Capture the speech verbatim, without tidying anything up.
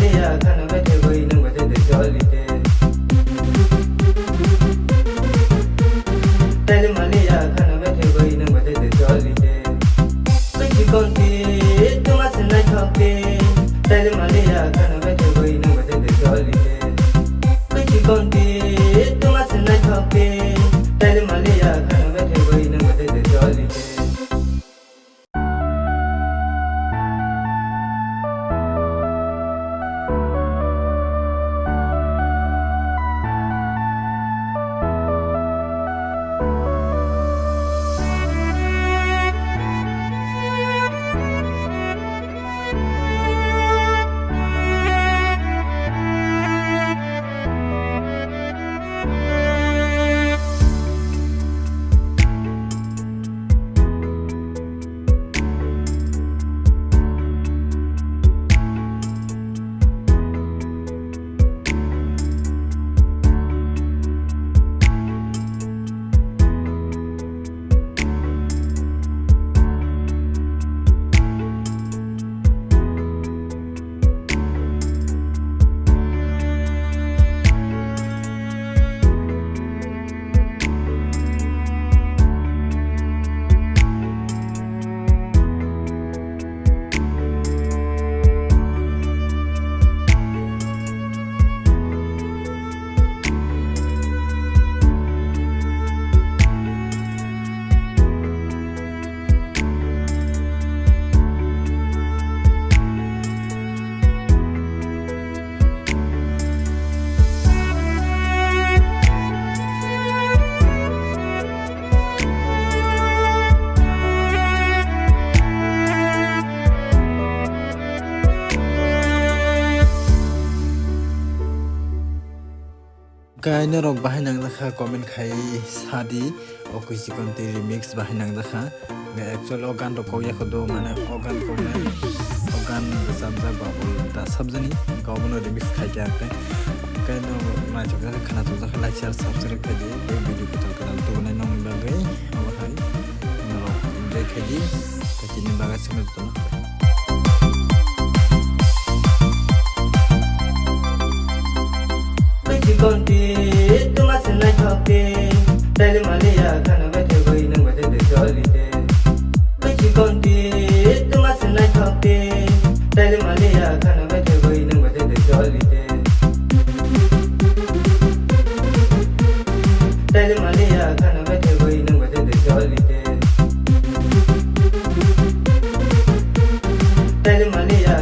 Maliya khano bete bui nang bete de jolite. Tele maliya khano bete bui nang bete de jolite. Kuchi konti tuma se naithok de. Tele maliya khano bete bui nang bete de jolite. Kuchi konti tuma se naithok de. Tele maliya khano bete bui nang bete de jolite. Guys, norok bahai nangjakha comment khai sadi, o Kuchi Konti remix bahai nangjakha. Hwnkhe actually o gan rok kok yakho do, mane o gan koknai, o gan rwchapjak Babul Dasobjani, hwnkhe obono remix khaikha hwnkhe. Hwnkhe norok naithokjakha, khwnathokjakha, like, share, subscribe khaidi, tei video kwtal kwtal tubunai nokni bagwi, obo hai norok enjoy khaidi, tei tini bagwi swkang jotono. Kuchi Konti tuma se naithok de, tele maliya khano bete bui nang bete de jolite. Kuchi Konti tuma se naithok de, tele maliya khano bete bui nang bete de jolite. Tele maliya khano bete bui nang bete de jolite. Tele maliya